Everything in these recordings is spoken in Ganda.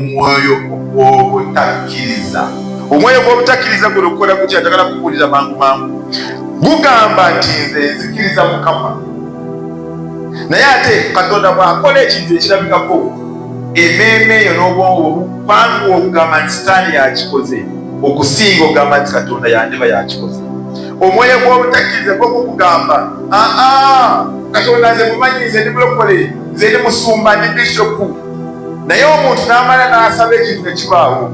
Omwoyo gw'obutakkiriza, omwoyo gw'obutakkiriza guno okukola gutya? Njagala kubuulira mangu mangu. Gugamba nti nze nzikiriza Mukama, naye ate Katonda bw'akola ekintu ekirabikako, emmeeme eyo n'obwongo bukwanguwa okugamba nti Sitaani yakikoze okusinga okugamba nti Katonda yandiba yakikoze. Omwoyo gw'obutakkiriza gwo gukugamba, aa, Katonda nze mumanyi, nze ndi mulokole, nze ndi musumba, ndi bishopu, naye omuntu n'amala n'asaba ekintu nekibaawo,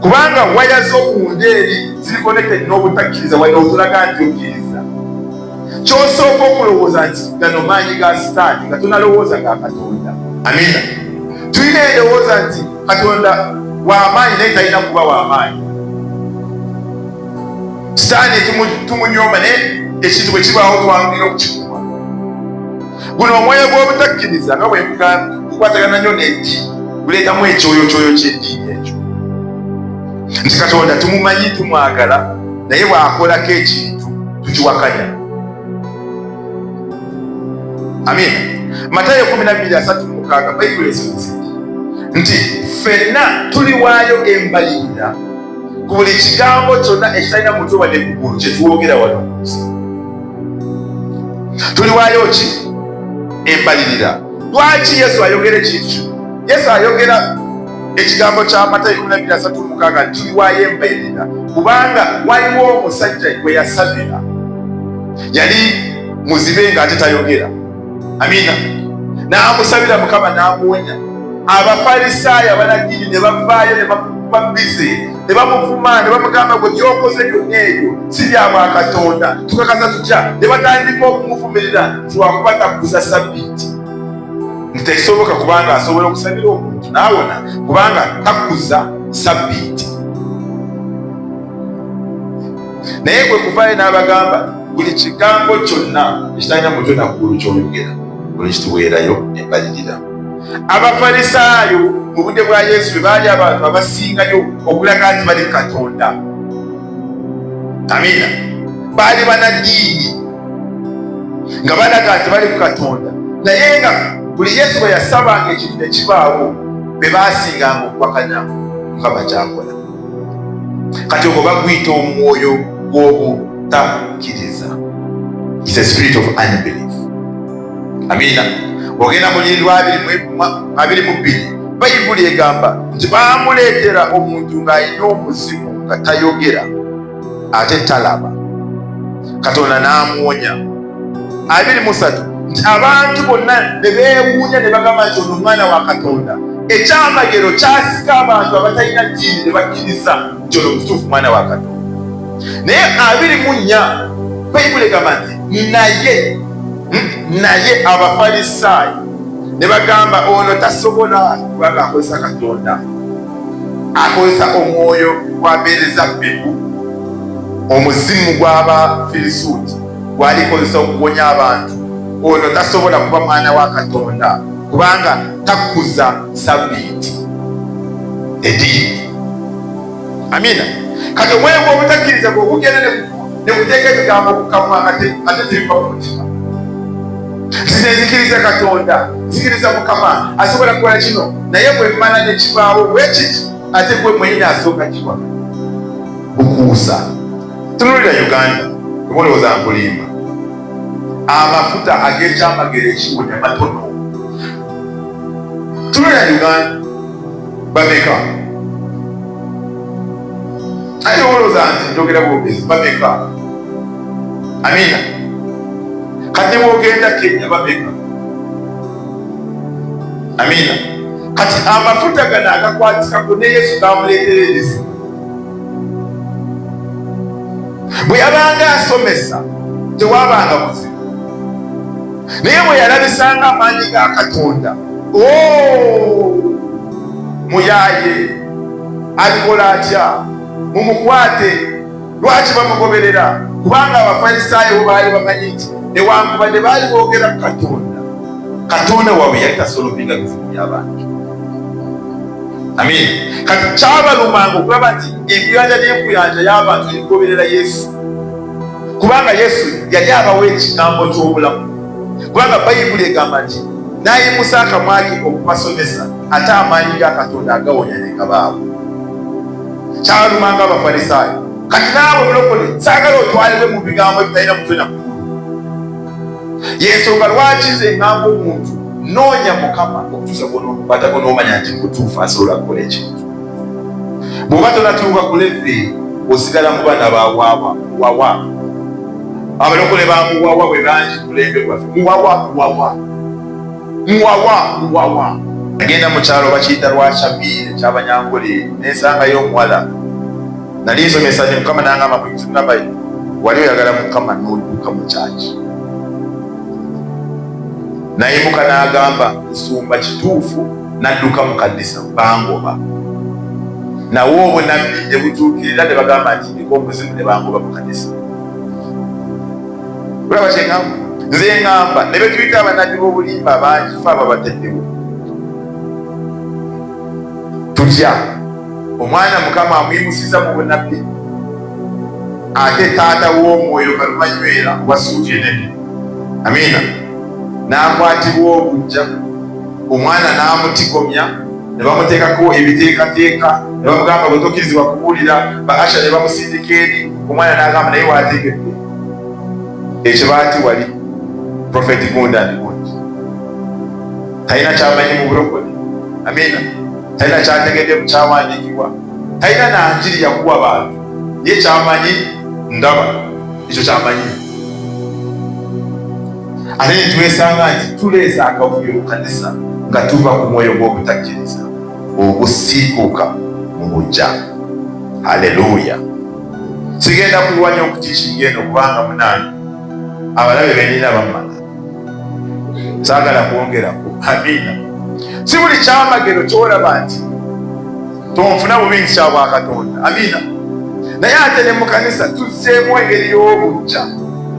kubanga waya z'omunda eri ziri connected n'obutakkiriza. Wadde otulaga nti okkiriza, kyosooka okulowooza nti gano maanyi ga Sitaani nga tonalowooza ga Katonda. Amina. Tulina endowooza nti Katonda w'amaanyi, naye talina kuba w'amaanyi. Sitaani tumunyooma, naye ekintu bwe kibaawo twanguyira okukikuba. Guno omwoyo gw'obutakkiriza, nga bwe nkugambye, gukwatagana nnyo n'eddiini, guleetamu ekyoyokyoyo ky'eddiini ekyo nti Katonda tumumanyi, tumwagala, naye bw'akolako ekintu tukiwakanya. Amiina. Matayo 12:36, Bayibuli esomesa nti ffenna tuliwaayo embalirira ku buli kigambo kyonna ekitalina mutwe wadde kugulu kye tuwogera wano ku nsi. Tuliwaayo ki? Embalirira. Lwaki Yesu ayogera ekintu kino? Yesu ayogera ekigambo kya Matayo 12:36 nti tuliwaayo embalirira kubanga waliwo omusajja gwe yasabira, yali muzibe ng'ate tayogera. Amiina. N'amusabira, Mukama n'amuwonya. Abafalisaayo, abanaddiini, ne bavaayo ne bamukuba bize ne bamuvuma ne bamugamba, "Gwe byokoze byonna ebyo si bya bwakatonda, tukakasa tutya?" Ne batandika okumuvumirira nti wakuba takuza Sabbiiti, nti tekisoboka kubanga asobola okusabira omuntu n'awona kubanga takuza Sabbiiti. Naye kwe kuvaayo n'abagamba, buli kigambo kyonna ekitalina mutwe naggulu kyoyogera olwekituweerayo embalirira. Abafalisaayo mu budde bwa Yesu bwe baali abantu abasingayo okulaga nti bali Katonda. Amiina. Baali banaddiini nga balaga nti bali ku Katonda, naye nga buli Yesu bwe yasabanga ekintu nekibaawo, be baasinganga okuwakanya Mukama kyakola. Kati ogwo baguyita omwoyo gw'obutakkiriza. Is a spirit of unbelief. Amiina. Ogenda mu lunyiriri lwa 22, Bayibuli egamba nti baamuleetera omuntu ng'alina omuzimu, nga tayogera ate talaba, Katonda n'amuwonya. 23 nti abantu bonna ne beewuunya ne bagamba nti ono omwana wa Katonda. Ekyamagero kyasika abantu abatalina ddiini ne bakkiriza nti ono mutuufu mwana wa Katonda. Naye 24, Bayibuli egamba nti naye Abafalisaayo ne bagamba, ono tasobola kubanga akozesa Katonda, akozesa omwoyo gwa Beerezabbebu, omuzimu gw'Abafirisuuti gwalikozesa okuwonya abantu. Ono tasobola kuba mwana wa Katonda kubanga takuza Sabbiiti, ediini. Amina. Kati omwoyo gw'obutakkiriza gwe ogugenda ne guteeka ebigambo ku kamwa, ate tebiva ku mutima. Nze nzikiriza Katonda, nzikiriza Mukama asobola kukola kino, naye bwe mmala ne kibaawo bwekiti, ate gwe mwenyini asooka kiwa bukuusa. Tunulira Uganda, temulowooza nkulimba. Amafuta ag'ekyamagero ekiwonya matono. Tunulira Uganda, bameka? Aye olowooza nti njogera bwogezi, bameka? Amiina. Kati bwogenda Kenya, bameka? Amiina. Kati amafuta gano agakwatikako ne Yesu gamuleetera ebizibu. Bwe yabanga asomesa tewabanga buzibu, naye bwe yalabisanga amaanyi ga Katonda, oh, muyaaye, abikola atya? Mumukwate. Lwaki bamugoberera? Kubanga Abafalisaayo bo baali bamanyi nti newankubadde baali boogera ku Katonda, Katonda waabwe yali tasolovinga bizibu by'abantu. Amiina. Kati kyabalumanga okulaba nti enkuyanja n'enkuyanja y'abantu ebigoberera Yesu, kubanga Yesu yali abawa ekigambo ky'obulamu, kubanga Bayibuli egamba nti n'ayimusa akamwa ke okubasomesa. Ate amaanyi ga Katonda agawonya ne gabaawo. Kyalumanga Abafalisaayo. Kati naawe mulokole, saagala otwalibwe mu bigambo ebitalina mutwe na kugulu. Yensonga lwaki nze ŋŋamba omuntu noonya Mukama okutuusa bw'onoomukwatako n'omanya nti mutuufu asobola kukola ekintu. Bw'oba tonatuuka ku leve osigala mu baana ba wawa wawa. Abalokole ba muwawa bwe bangi ku mulembe gwaffe. Muwawa wawa. Muwawa muwawa. Nagenda mu kyalo bakiyita Lwakyabiire ekyabanyankole nensangayo omuwala. Nali nsomesa ne Mukama nangamba muyinza wali oyagala Mukama n'odduka mu kyaki. Nayimuka n'agamba nsumba kituufu n'adduka mu kanisa bangoba. Nawe obunabbi ne butuukirira ne bagamba nti ndiko omuzimu ne bangoba mu kanisa. Olaba kye ŋŋamba? Nze ŋŋamba ne be tuyita abanabbi b'obulimba bangi fe ababataddewo. Tutya omwana Mukama amuyimusiza mu bunabbi ate taata w'omwoyo kalumanywera wa suuti enene. Amiina. N'akwatibwa obujja omwana n'amutigomya ne bamuteekako ebiteekateeka ne bamugamba bwe tokkirizibwa kubuulira ba asha ne bamusindika eri omwana n'agamba naye waategedde ekibaati wali profeti gundi and gundi talina kyamanyi mu bulokole. Amiina. Talina kyategedde mu kyawandiikibwa, talina na njiri yakuwa bantu, ye kyamanyi ndaba ekyo kyamanyi. Ate ne twesanga nti tuleesa akavuyo mu kanisa nga tuva ku mwoyo gw'obutakkiriza ogusiikuuka mu bujja. Haleluya! Sigenda kulwanya okutiikinga eno kubanga munange abalabe benina bammala, saagala kwongerako. Amiina. Si buli kyamagero kyolaba nti tonfuna bubi nti kya bwakatonda. Amiina. Naye ate ne mu kanisa tuzzeemu engeri y'obujja,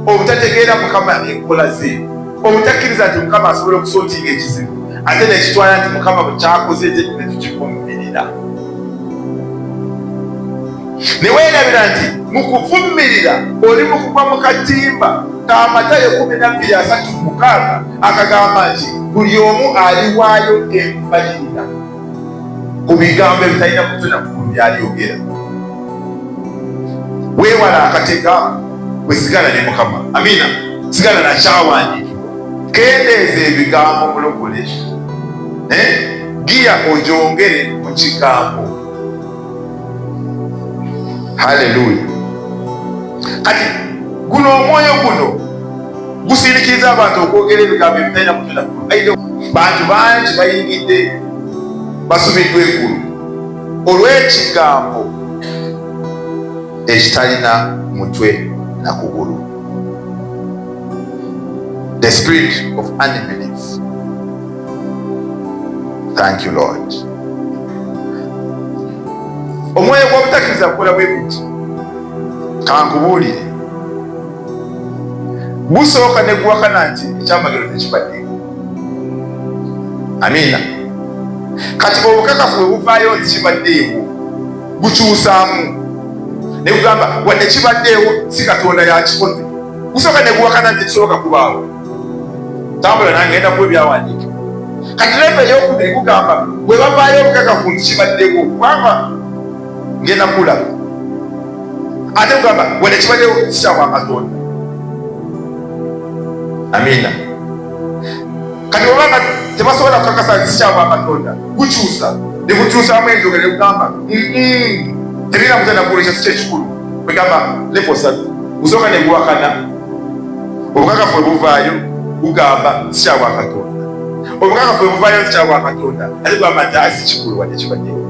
obutategeera Mukama enkola ze, obutakkiriza nti Mukama asobola okusootinga ekizibu, ate nekitwala nti Mukama bwe kyakoze ne tukivumirira. Ne weerabira nti mu kuvumirira oli mu kugwa mu katimba ka Matayo 12:36 akagamba nti buli omu aliwaayo embalirira ku bigambo ebitalina mutwe na kugulu by'alyogera. Weewala akatega bwe sigala ne Mukama. Amiina. Sigala na kyawandiikibwa. Kendeeza ebigambo mulokole. Giya ogyongere mu kigambo. Haleluya. Kati guno omwoyo guno gusindikiriza abantu okwogera ebigambo ebitalina mutwe na kugulu. Bantu bangi bayingidde basubiddwa eggulu olw'ekigambo ekitalina mutwe na kugulu. The spirit of unbelief. Thank you Lord. Omwoyo gw'obutakkiriza gukola bwe guti. Kankubuulire, gusooka ne guwakana nti ekyamagero tekibaddewo. Amiina. Kati obukakafu bwe buvaayo nti kibaddeewo, gukyusaamu ne gugamba wadde kibaddeewo si Katonda yakikoze. Gusooka ne guwakana nti tekisoboka kubaawo. Tambula nange ngenda kuwa ebyawandiikibwa. Kati levo ey'okubiri gugamba bwe bavaayo obukakafu nti kibaddewo, kubanga ngenda kulaba. Ate kugamba wadde kibaddewo si kya bwa Katonda. Amiina. Kati obanga tebasobola kukakasa nti si kya bwa Katonda, gukyusa ne gukyusaamu enjogera ne gugamba tebirina mutwe na kugulu, ekyo si kyekikulu. Kwegamba levo satu gusooka ne guwakana, obukakafu bwe buvaayo gugamba si kya bwa Katonda. Obukakafu bwe buvaayo si kya bwa Katonda, ate gugamba nti si kikulu wadde kibaddewo.